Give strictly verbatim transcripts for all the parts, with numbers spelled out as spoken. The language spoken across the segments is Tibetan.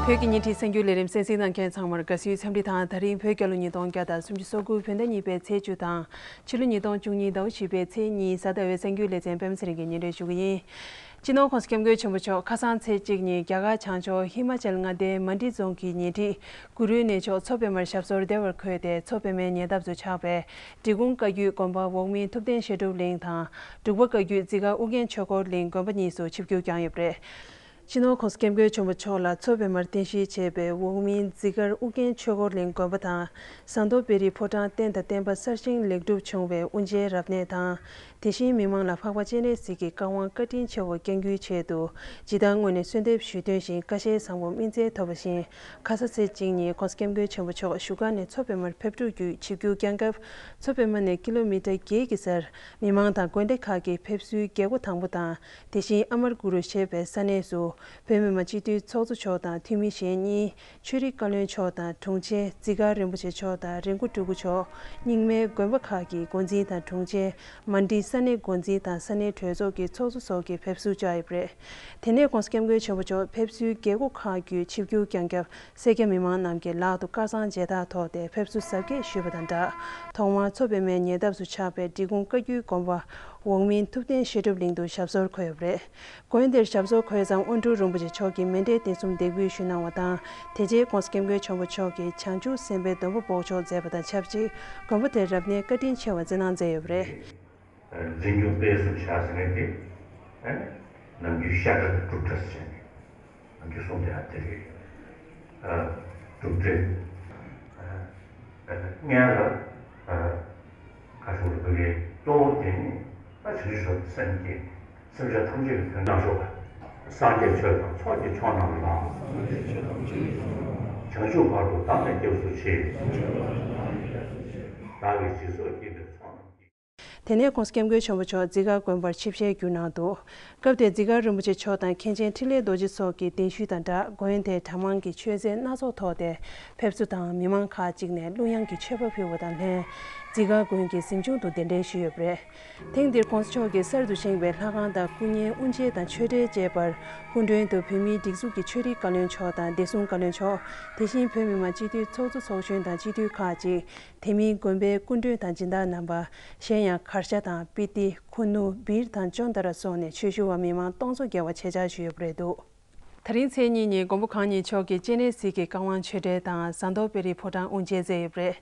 བོད་ཀྱི་ཉིན་བྲིས་གསར་འགྱུར་ལས་རིམ་གསན་གཟིགས་གནང་མཁན་ཚང་མར་དགའ་བསུའི་འཚམས་འདྲི་དང་། ད་རིང་བོད་རྒྱལ་ལོ་ཉིས་སྟོང་བརྒྱ་དང་སུམ་ཅུ་སོ་དགུ་བོད་ཟླ་གཉིས་པའི་ཚེས་བཅུ་དང་ཕྱི་ལོ་ཉིས་སྟོང་བཅུ་གཉིས་ཟླ་བ་བཞི་པའི་ཚེས་གཉིས། གཟའ་ཟླ་བའི་གསར་འགྱུར་ལེ་ཚན་པདྨ་ཚེ་རིང་གིས་སྙན་སྒྲོན་ཞུ་གི་ཡིན། སྤྱི་ནོར་༸གོང་ས་༸སྐྱབས་མགོན་ཆེན་པོ་མཆོག་ཁ་སང་ཚེས་གཅིག་ཉིན་རྒྱ་གར་བྱང་ཕྱོགས་ཧི་མ་ཅལ་མངའ་སྡེའི་མན་ཌི་རྫོང་གི་ཉེ་འཁྲིས་གུ་རུའི་གནས་མཆོག་མཚོ་པདྨར་ཞབས་སོར་བདེ་བར་འཁོད་དེ། མཚོ་པདྨའི་ཉེ་འདབས་སུ་ཆགས་པའི་འབྲི་གུང་བཀའ་བརྒྱུད་དགོན་པ་འོག་མིན་ཐུབ་བསྟན་བཤད་སྒྲུབ་གླིང་དང་། འབྲུག་པ་བཀའ་བརྒྱུད་འཛི་སྒར་ཨུ་རྒྱན་ཆོས་འཁོར་གླིང་དགོན་པ་གཉིས་སུ་ཆིབས་བསྒྱུར་བསྐྱངས་ཡོད་པ་རེད། སྤྱི་ནོར་༸གོང་ས་༸སྐྱབས་མགོན་ཆེན་པོ་མཆོག་ལ་མཚོ་པདྨར་རྟེན་གཞི་བྱས་པའི་འོག་མིན་འཛི་སྒར་ཨུ་རྒྱན་ཆོས་འཁོར་གླིང་དགོན་པ་དང་། ཟངས་མདོག་དཔལ་རིའི་ཕོ་བྲང་རྟེན་དང་བརྟེན་པ་གསར་བཞེངས་ལེགས་གྲུབ་བྱུང་བའི་དབུ་འབྱེད་རབ་གནས་དང་། དེ་བཞིན་མི་མང་ལ་འཕགས་པ་སྤྱན་རས་གཟིགས་ཀྱི་བཀའ་དབང་བཀའ་དྲིན་ཆེ་བ་བསྐྱང་རྒྱུའི་ཆེད་དུ། སྤྱི་བཏང་ངོས་ནས་གསོལ་འདེབས་ཞུས་དོན་བཞིན་བཀའ་ཤེལ་བཟང་པོ་སྨིན་སྩལ་ཐོབ་པ་བཞིན། ཁ་ས་ཚེས་གཅིག་ཉིན་༸གོང་ས་༸སྐྱབས་མགོན་ཆེན་པོ་མཆོག་བཞུགས་སྒར་ནས་མཚོ་པདྨར་ཕེབས་འགྲོ་བརྒྱུད་ཆིབས་བསྒྱུར་བསྐྱངས་སྐབས། མཚོ་པདྨ་ནས་ཀི་ལོ་མི་ཊར་བརྒྱད་ཀྱི་སར་མི་མང་དང་དགོན་སྡེ་ཁག་གི་ཕེབས་བསུའི་རྒྱལ་སྒོ་དང་པོ་དང་། དེ་བཞིན་ཨ་མར་གུ་རུ་ཞེས་པའི་ས་གནས་སུ་བོད་མི་མང་སྤྱི་འཐུས་ཚོགས་གཙོ་མཆོག་དང་འཐུས་མི་གཞན་གཉིས། ཆོས་རིག་བཀའ་བློན་མཆོག་དང་དྲུང་ཆེ། འཛི་སྒར་རིན་པོ་ཆེ་མཆོག་དང་རི་མགོ་སྤྲུལ་སྐུ་མཆོག་རྙིང་མའི་དགོན་པ་ཁག་གི་འགོ་འཛིན་དང་དྲུང་ཆེ། མན་ཌི་ས་གནས་འགོ་འཛིན་དང་ས་གནས་གྲོས་ཚོགས་ཀྱི་ཚོགས་གཙོ་སོགས་ཀྱིས་ཕེབས་བསུ་བཅར་ཡོད་པ་རེད། དེ་ནས་༸གོང་ས་༸སྐྱབས་མགོན་ཆེན་པོ་མཆོག་ཕེབས་བསུའི་རྒྱལ་སྒོ་ཁག་བརྒྱུད་ཆིབས་བསྒྱུར་བསྐྱངས་སྐབས། སེར་སྐྱ་མི་མང་རྣམས་ཀྱིས་ལག་ཏུ་དཀར་གཙང་མཇལ་དར་ཐོགས་ཏེ་ཕེབས་བསུ་གཟབ་རྒྱས་ཞུས་པ་དང་སྦྲགས། ཐོག་མར་མཚོ་པདྨའི་ཉེ་འདབས་སུ་ཆགས་པའི་འབྲི་གུང་བཀའ་བརྒྱུད་དགོན་པ་འོག་མིན་ཐུབ་བསྟན་བཤད་སྒྲུབ་གླིང་དུ་ཞབས་སོར་འཁོད་ཡོད་པ་རེད། དགོན་དེར་ཞབས་སོར་འཁོད་མཚམས་དབོན་སྤྲུལ་རིན་པོ་ཆེ་མཆོག་གིས་མཎྜལ་རྟེན་གསུམ་འདེགས་འབུལ་ཞུས་གནང་བ་དང་། དེ་རྗེས་༸གོང་ས་༸སྐྱབས་མགོན་ཆེན་པོ་མཆོག་གིས་བྱང་ཆུབ་སེམས་དཔའི་སྡོམ་པ་འབོགས་ཆོག་མཛད་པ་དང་ཆབས་ཅིག་དགོན་པ་དེར་རབ་གནས་བཀའ་དྲིན་ཆེ་བ་སྩལ་གནང་མཛད་ཡོད་པ་རེད། འཛིན་སྐྱོང་སྤེལ་གསུམ་བྱ་ཟེར་མཁན་དེ། ནམ་རྒྱུན་ཤ་ཁྲག་གི་གྲུབ་འབྲས་བྱས་ནས། ནམ་རྒྱུན་གསུངས་བསྡད་ཡ་དེ་རེད། གྲུབ་འབྲས། སྔོན་ལ་ཁ་ཤོར་བའི་གཙོ་བོ་དེ་ནི་ད་བྱང་ཆུབ་སེམས་ཀྱི་སེམས་ཅན་ཐམས་ཅད་ཀྱི་དོན་གནང་ཤོག་སངས་རྒྱས་ཆོས་དང་ཚོགས་ཀྱི་མཆོག་རྣམས་ལ། བྱང་ཆུབ་བར་དུ་བདག་ནི་སྐྱབས་སུ་མཆི། བདག་གིས་སྦྱིན་སོགས་བགྱིས་པའི་ཚོགས་རྣམས་ཀྱིས། དེ་ནས་༸གོང་ས་༸སྐྱབས་མགོན་ཆེན་པོ་མཆོག་འཛི་སྒར་དགོན་པར་ཆིབས་ཞལ་བསྒྱུར་གནང་འདུག་སྐབས་དེར་འཛི་སྒར་རིན་པོ་ཆེ་མཆོག་དང་མཁན་ཆེན་འཕྲིན་ལས་རྡོ་རྗེ་སོགས་ཀྱི་གདན་ཞུས་དང་སྦྲགས། དགོན་དེར་གྲྭ་མང་གི་མཆོད་རྫས་སྣ་ཚོགས་ཐོགས་ཏེ་ཕེབས་བསུ་དང་། མི་མང་ཁག་ཅིག་ནས་གླུ་དབྱངས་ཀྱི་མཆོད་པ་ཕུལ་བ་དང་ལྷན། འཛི་སྒར་དགོན་གྱི་གཟིམ་ཆུང་དུ་གདན་འདྲེན་ཞུས་ཡོད་པ་རེད། ཐེངས་འདིར་༸གོང་ས་མཆོག་གིས་གསར་དུ་བཞེངས་པའི་ལྷ་ཁང་དང་སྐུ་བརྙན་དབུ་འབྱེད་དང་ཆོས་འབྲེལ་བཅས་པར་སྐུ་མགྲོན་དུ་བོད་མིའི་སྒྲིག་འཛུགས་ཀྱི་ཆོས་རིག་བཀའ་བློན་མཆོག་དང་བདེ་སྲུང་བཀའ་བློན་མཆོག་དེ་བཞིན་བོད་མི་མང་སྤྱི་འཐུས་ཚོགས་གཙོ་ཚོགས་གཞོན་དང་སྤྱི་འཐུས་ཁག་ཅིག་དེ་མིན་དགོན་པའི་སྐུ་མགྲོན་དང་སྦྱིན་བདག་རྣམ་པ། གཞན་ཡང་གར་ཞ་དང་སྤི་ཏི། ཁུ་ནུ། སྦིར་དང་ཅོན་ཏ་ར་སོགས་ནས་ཆོས་ཞུ་བ་མི་མང་སྟོང་ཚོ་བརྒལ་བ་ཆེད་བཅར་ཞུས་ཡོད་པ་རེད་འདུག་ད་རིང་ཚེས་གཉིས་ཉིན་མགོན་པོ་གང་ཉིད་མཆོག་གིས་སྤྱན་རས་གཟིགས་ཀྱི་བཀའ་དབང་ཆོས་འབྲེལ་དང་ཟངས་མདོག་དཔལ་རིའི་ཕོ་བྲང་དབུ་འབྱེད་མཛད་ཡོད་པ་རེད།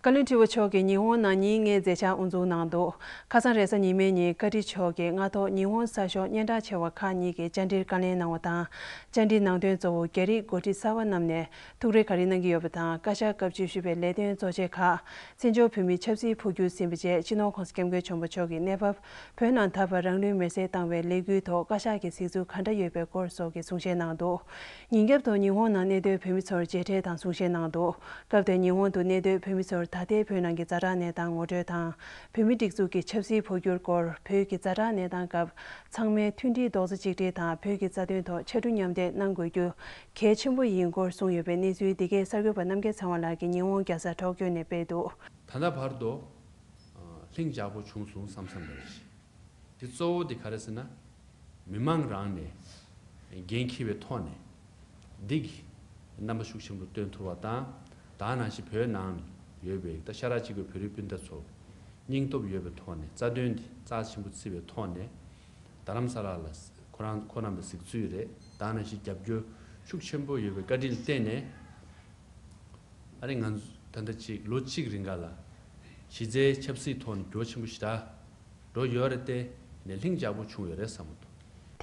བཀའ་བློན་ཁྲི་པ་མཆོག་གིས་ཉི་ཧོང་ནང་ཉིན་ལྔའི་མཛད་འཆར་དབུ་འཛུགས་གནང་འདུག་ཁ་སང་རེས་གཟའ་ཉི་མའི་ཉིན་བཀའ་ཁྲི་མཆོག་གིས་སྔ་ཐོག་ཉི་ཧོང་གསར་ཤོག་སྙན་གྲགས་ཆེ་བ་ཁག་གཉིས་ཀྱི་བཅར་འདྲིར་བཀའ་ལན་གནང་བ་དང་། བཅར་འདྲིའི་ནང་དོན་གཙོ་བོ་རྒྱ་རིགས་འགོ་ཁྲིད་གསར་པ་རྣམས་ནས་ཐུགས་རེ་ག་རེ་གནང་གི་ཡོད་པ་དང་། བཀའ་ཤག་སྐབས་བཅུ་བཞི་པའི་ལས་དོན་གཙོ་ཆེ་ཁག་བཙན་བྱོལ་བོད་མིའི་ཆབ་སྲིད་འཕོ་འགྱུར་ཟིན་པ་བཅས་སྤྱི་ནོར་༸གོང་ས་༸སྐྱབས་མགོན་ཆེན་པོ་མཆོག་གི་གནས་བབ། བོད་ནང་ད་བར་རང་ལུས་མེར་སྲེག་བཏང་བའི་ལས་འགུལ་ཐོག་བཀའ་ཤག་གི་གཟིགས་ཚུལ་ག་འདྲ་ཡོད་པའི་སྐོར་སོགས་ཀྱི་གསུང་བཤད་གནང་འདུག་ཉིན་རྒྱབ་ཏུ་ཉི་ཧོང་ནང་གནས་སྡོད་བོད་མི་ཚོར་མཇལ་འཕྲད་དང་གསུང་བཤད་གནང་འདུག་སྐབས་དེར་ཉི་ཧོང་དུ་གནས་སྡོད་བོད་མི་ཚོར་ད་ལྟའི་བོད་ནང་གི་ཛ་དྲག་གནས་སྟངས་ངོ་སྤྲོད་དང་། བོད་མིའི་སྒྲིག་འཛུགས་ཀྱི་ཆབ་སྲིད་འཕོ་འགྱུར་སྐོར། བོད་ཀྱི་ཛ་དྲག་གནས་སྟངས་སྐབས་ཚང་མས་མཐུན་སྒྲིལ་རྡོག་རྩ་གཅིག་སྒྲིལ་དང་བོད་ཀྱི་རྩ་དོན་ཐོག་ཕྱར་གྲུ་མཉམ་འདེགས་གནང་དགོས་རྒྱུ་གལ་ཆེན་པོ་ཡིན་སྐོར་གསུངས་ཡོད་པའི་གནས་ཚུལ་འདི་གའི་གསར་འགོད་པ་རྣམ་རྒྱལ་ཚེ་དབང་ལགས་ཀྱིས་ཉི་ཧོང་རྒྱལ་ས་ཊོག་ཀྱོ་ནས་སྤེལ་འདུག་ད་ལྟ་བར་དུ་ལྷིང་འཇགས་པོ་བྱུང་སོང་བསམ་བསམ་རེད། དེ་གཙོ་བོ་དེ་ག་རེ་ཟེར་ན། མི་མང་རང་ནས་འགན་འཁྱེར་བའི་ཐོག་ནས་འདི་གི་རྣམ་པ་ཤུགས་ཆེན་པོ་སྟོན་ཐུབ་པ་དང་། ད་ནང་བཞིན་བོད་ནང་ཡོད་པའི་ད་ཤ་ཁྲག་གཅིག་པའི་བོད་རིགས་སྤུན་ཟླ་ཚོ་སྙིང་སྟོབས་ཡོད་པའི་ཐོག་ནས་རྩ་དོན་དེ་རྩ་ཆེན་པོ་བརྩི་བའི་ཐོག་ནས་རྡ་རམ་ས་ལ་ལ་ཁོ་རང་ཁོ་རྣམས་ལ་གཟིགས་ཚུལ་རེད། ད་ནང་བཞིན་རྒྱབ་སྐྱོར་ཤུགས་ཆེན་པོ་ཡོད་པའི་བཀའ་དྲིན་བརྟེན་ནས། ཨ་ནི་ང་ཚོ་ད་ལྟ་ཅིག་ལོ་གཅིག་རིང་ག་ལ་གཞི་རྩའི་ཆབ་སྲིད་ཐོག་ནས་འགྱུར་བ་ཆེན་པོ་ཞེ་དྲག་འགྲོ་ཡོད་རེད་དེ། ནས་ལྷིང་འཇགས་པོ་བྱུང་ཡོད་རེད་བསམ་གྱི་འདུག་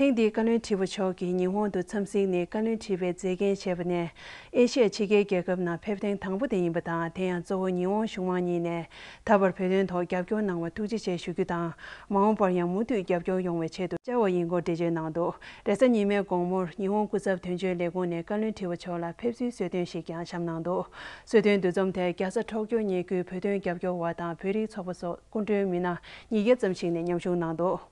ཐེངས་འདིའི་བཀའ་བློན་ཁྲི་པ་མཆོག་གིས་ཉི་ཧོང་དུ་འཚམས་གཟིགས་ནི་བཀའ་བློན་ཁྲི་པའི་མཛད་འགན་བཞེས་པ་ནས་ཨེ་ཤི་ཡ་ཕྱི་རྒྱལ་རྒྱལ་ཁབ་ནང་ཕེབས་ཐེངས་དང་པོ་དེ་ཡིན་པ་དང་། དེ་ཡང་གཙོ་བོ་ཉི་ཧོང་གཞུང་མང་གཉིས་ནས་ད་བར་བོད་དོན་ཐོག་རྒྱབ་སྐྱོར་གནང་བར་ཐུགས་རྗེ་ཆེ་ཞུ་རྒྱུ་དང་། མ་འོངས་པར་ཡང་མུ་མཐུད་རྒྱབ་སྐྱོར་ཡོང་བའི་ཆེད་དུ་བཅར་བ་ཡིན་སྐོར་འགྲེལ་བརྗོད་གནང་འདུག་རེས་གཟའ་ཉི་མའི་དགོང་མོར་ཉི་ཧོང་སྐུ་ཚབ་དོན་གཅོད་ལས་ཁུངས་ནས་བཀའ་བློན་ཁྲི་པ་མཆོག་ལ་ཕེབས་བསུའི་གསོལ་སྟོན་ཞིག་ཀྱང་བཤམས་གནང་འདུག་གསོལ་སྟོན་འདུ་འཛོམས་དེར་རྒྱལ་ས་ཊོག་ཀྱོ་ཉེ་ཁུལ་བོད་དོན་རྒྱབ་སྐྱོར་བ་དང་བོད་རིགས་ཚོགས་པ་སོགས་སྐུ་མགྲོན་མི་སྣ་ཉིས་བརྒྱ་ཙམ་ཞིག་ནས་མཉམ་ཞུགས་གནང་འདུག་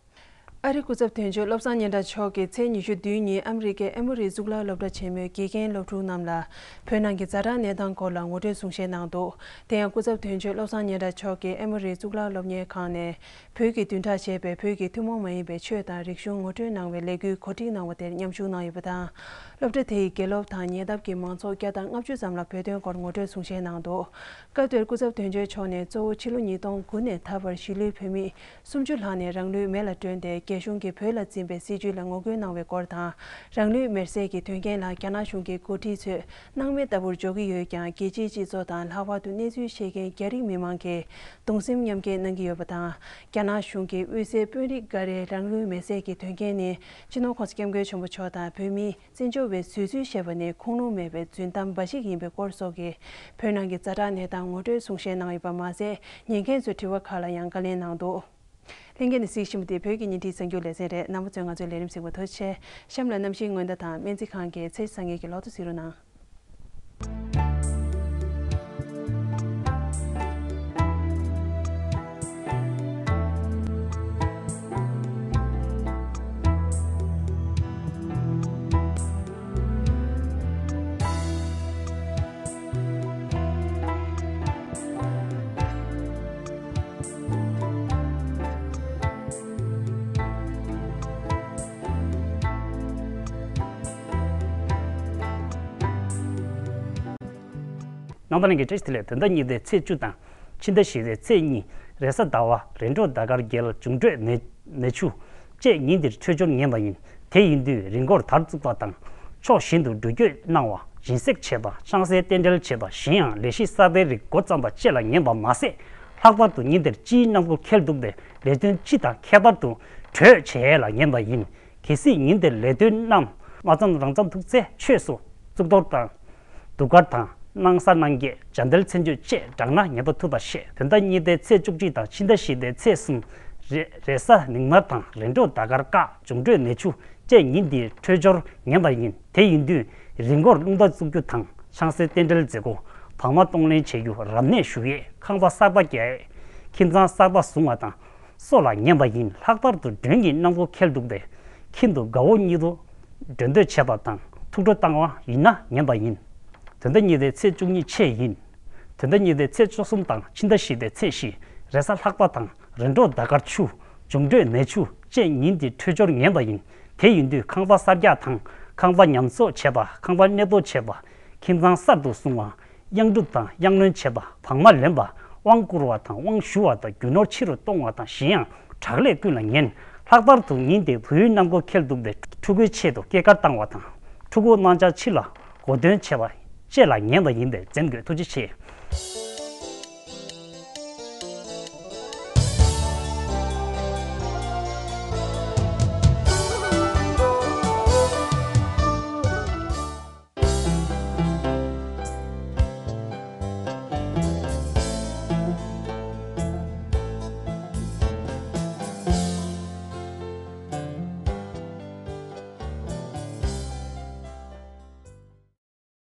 ཨ་རིའི་སྐུ་ཚབ་དོན་གཅོད་བློ་བཟང་སྙན་གྲགས་མཆོག་གིས་ཚེས་ཉི་ཤུ་བདུན་ཉིན་ཨ་མི་རི་ཀའི་ཨེ་མོ་རི་གཙུག་ལག་སློབ་གྲྭ་ཆེན་མོའི་དགེ་རྒན་སློབ་ཕྲུག་རྣམས་ལ་བོད་ནང་གི་ཛ་དྲག་གནས་སྟངས་སྐོར་ལ་ངོ་སྤྲོད་གསུང་བཤད་གནང་འདུག་དེ་ཡང་སྐུ་ཚབ་དོན་གཅོད་བློ་བཟང་སྙན་གྲགས་མཆོག་གིས་ཨེ་མོ་རི་གཙུག་ལག་སློབ་གཉེར་ཁང་ནས་བོད་ཀྱིས་བདུན་ཕྲག་བྱས་པའི་བོད་ཀྱི་ཐུན་མོང་མ་ཡིན་པའི་ཆོས་དང་རིག་གཞུང་ངོ་སྤྲོད་གནང་བའི་ལས་འགུལ་གོ་སྒྲིག་གནང་བ་དེར་མཉམ་ཞུགས་གནང་ཡོད་པ་དང་། སློབ་གྲྭ་དེ་ཡི་དགེ་སློབ་དང་ཉེ་འདབས་ཀྱི་མང་ཚོགས་བརྒྱ་དང་ལྔ་བཅུ་ཙམ་ལ་བོད་དོན་སྐོར་ངོ་སྤྲོད་གསུང་བཤད་གནང་འདུག་སྐབས་དེར་སྐུ་ཚབ་དོན་གཅོད་མཆོག་ནས་གཙོ་བོ་ཕྱི་ལོ་ཉིས་སྟོང་དགུ་ནས་ད་བར་གཞིས་ལུས་བོད་མི་སུམ་ཅུ་ལྷག་ནས་རང་ལུས་མེ་ལ་སྒྲོན་ཏེ་རྒྱ་གཞུང་གིས་བོད་ལ་འཛིན་པའི་སྲིད་བྱུས་ལ་ངོ་རྒོལ་གནང་བའི་སྐོར་དང་། རང་ལུས་མེར་སྲེག་གི་དོན་རྐྱེན་ལ་རྒྱ་ནག་གཞུང་གི་འགོ་ཁྲིད་ཚོས་སྣང་མེད་ལྟ་བུར་འཇོག་གི་ཡོད་ཀྱང་། རྒྱལ་སྤྱིའི་སྤྱི་ཚོགས་དང་ལྷག་པར་དུ་གནས་ཚུལ་ཤེས་མཁན་རྒྱ་རིགས་མི་མང་གིས་གདུང་སེམས་མཉམ་སྐྱེད་གནང་གི་ཡོད་པ་དང་། རྒྱ་ནག་གཞུང་གིས་དབུས་སའི་དཔོན་རིགས་འགའ་རེའི་རང་ལུས་མེར་སྲེག་གི་དོན་རྐྱེན་ནི་སྤྱི་ནོར་༸གོང་ས་༸སྐྱབས་མགོན་ཆེན་པོ་མཆོག་དང་བོད་མིའི་བཙན་བྱོལ་བའི་བཟོད་བསྲན་ཞེས་པ་ནི་ཁུངས་ལུང་མེད་པའི་རྫུན་གཏམ་འབའ་ཞིག་ཡིན་པའི་སྐོར་སོགས་ཀྱི་བོད་ནང་གི་ཛ་དྲག་གནས་སྟངས་ངོ་སྤྲོད་གསུང་བཤད་གནང་ཡོད་པ་མ་ཟད། ཉན་མཁན་ཚོའི་དྲི་བ་ཁག་ལ་ཡང་བཀའ་ལན་གནང་འདུག་ལྷན་རྒྱས་ནས་གཟིགས་བཞིན་པ་དེ་བོད་ཀྱི་ཉིན་རེའི་གསར་འགྱུར་ལེ་ཚན་རེད། རྣམ་པ་ཚོས་ང་ཚོའི་ལས་རིམ་གཟིགས་པར་ཐུགས་རྗེ་ཆེ། གཤམ་ལ་གནམ་གཤིས་སྔོན་བརྡ་དང་སྨན་རྩིས་ཁང་གི་ཚེས་བཟང་ངན་གྱི་ལོ་ཐོ་གཟིགས་རོགས་གནང་། ནང་པ་ནང་གི་བཀྲ་ཤིས་བདེ་ལེགས། བོད་ཟླ་གཉིས་པའི་ཚེས་བཅུ་དང་། ཕྱི་ཟླ་བཞི་པའི་ཚེས་གཉིས། རེས་གཟའ་ཟླ་བ། རེས་འགྲོགས་ཟླ་སྐར་རྒྱལ། འབྱུང་འཕྲོད་མེ་མེ་ཆུ། བཅས་ཉིན་འདིར་འཕྲོད་སྦྱོར་ངན་པ་ཡིན། དེ་ཡིན་དུས་རི་མགོར་དར་བཙུགས་པ་དང་། ཕྱོགས་བཞིན་དུ་འགྲུལ་སྐྱོད་གནང་བ། སྦྱིན་སྲེག་བྱེད་པ། ཆང་སའི་རྟེན་འབྲེལ་བྱེད་པ། གཞན་ཡང་ལས་གཞི་གསར་པའི་རིགས་འགོ་བརྩམས་པ་བཅས་ལ་ངན་པ་མ་ཟད། ལྷག་པར་དུ་ཉིན་དེར་སྤྱིའི་གནམ་སྒོ་འཁེལ་འདུག་པས་ལས་དོན་སྤྱི་དང་ཁྱད་པར་དུ་གྲོས་བྱེད་ཡས་ལ་ངན་པ་ཡིན། གལ་སྲིད་ཉིན་དེར་ལས་དོན་རྣམས་མ་བརྩམས་རང་བརྩམས་ཐུགས་བརྩེ་ཆོས་སུ་གཙུག་ཏོར་དང་། གདུགས་དཀར་དང་། སྣང་གསར་སྣང་བརྒྱད། ལྗང་དལ་མཚན་བརྗོད་བཅས་བགྲངས་ན་ངེས་པར་ཐུབ་པ་ཞེས། བོད་ཟླ་གཉིས་པའི་ཚེས་བཅུ་གཅིག་དང་ཕྱི་ཟླ་བཞི་པའི་ཚེས་གསུམ། རེ་རེས་གཟའ་མིག་དམར་དང་རེས་འགྲོགས་ཟླ་སྐར་དཀར། འབྱུང་འཕྲོད་མེ་ཆུ་བཅས་ཉིན་འདིའི་འཕྲོད་སྦྱོར་ངན་པ་ཡིན། དེ་ཡིན་དུས་རི་མགོར་རླུང་རྟ་བཙུགས་རྒྱུ་དང་། ཆང་སའི་རྟེན་འབྲེལ་མཛད་སྒོ། བག་མ་གཏོང་ལེན་བྱེད་རྒྱུ། རབ་གནས་ཞུ་ཡས། ཁང་པ་གསར་པ་རྒྱག་ཡས། ཁྱིམ་ཚང་གསར་པ་བཟུང་བ་དང་། སོགས་ལ་ངན་པ་ཡིན། ལྷག་པར་དུ་མགྲོན་གྱི་གནམ་སྒོ་འཁེལ་འདུག་པས་ཁྱིམ་དུ་དགའ་བོ་གཉིས་དུ་འགྲོ་འདོད་བྱེད་པ་དང་ཐུགས་སྤྲོ་བཏང་བ་ཡིན་ན་ངན་པ་ཡིན། བོད་ཟླ་གཉིས་པའི་ཚེས་བཅུ་གཉིས་ཆད་ཡིན། བོད་ཟླ་གཉིས་པའི་ཚེས་བཅུ་གསུམ་དང་ཕྱི་ཟླ་བཞི་པའི་ཚེས་བཞི། རེས་གཟའ་ལྷག་པ་དང་རེས་འགྲོགས་ཟླ་སྐར་ཆུ། འབྱུང་འཕྲོད་མེ་ཆུ་བཅས་ཉིན་འདི་འཕྲོད་སྦྱོར་ངན་པ་ཡིན། དེ་ཡིན་དུས་ཁང་པ་གསར་རྒྱག་དང་ཁང་པ་ཉམས་གསོ་བྱེད་པ། ཁང་པ་གནས་སྤོ་བྱེད་པ། ཁྱིམ་ཚང་གསར་དུ་བཟུང་བ། གཡང་སྒྲུབ་དང་གཡང་ལོན་བྱེད་པ། བག་མ་ལེན་པ། དབང་བསྐུར་བ་དང་དབང་ཞུ་བ་དང་རྒྱུ་ནོར་ཕྱི་རུ་གཏོང་བ་དང་གཞན་ཡང་དྲག་ལས་ཀུན་ལ་ངན། ལྷག་པར་དུ་ཉིན་དེ་བུའི་གནམ་སྒོ་འཁེལ་འདུག་པས་ཕྲུ་གུའི་ཆེད་དུ་སྐྱེས་སྐར་བཏང་བ་དང་ཕྲུ་གུ་གནང་འཆར་ཕྱི་ལ་གོ་སྟོན་བྱེད་པ་བཅས་ལ་ངན་པ་ཡིན་པས་འཛེམ་དགོས། ཐུགས་རྗེ་ཆེ།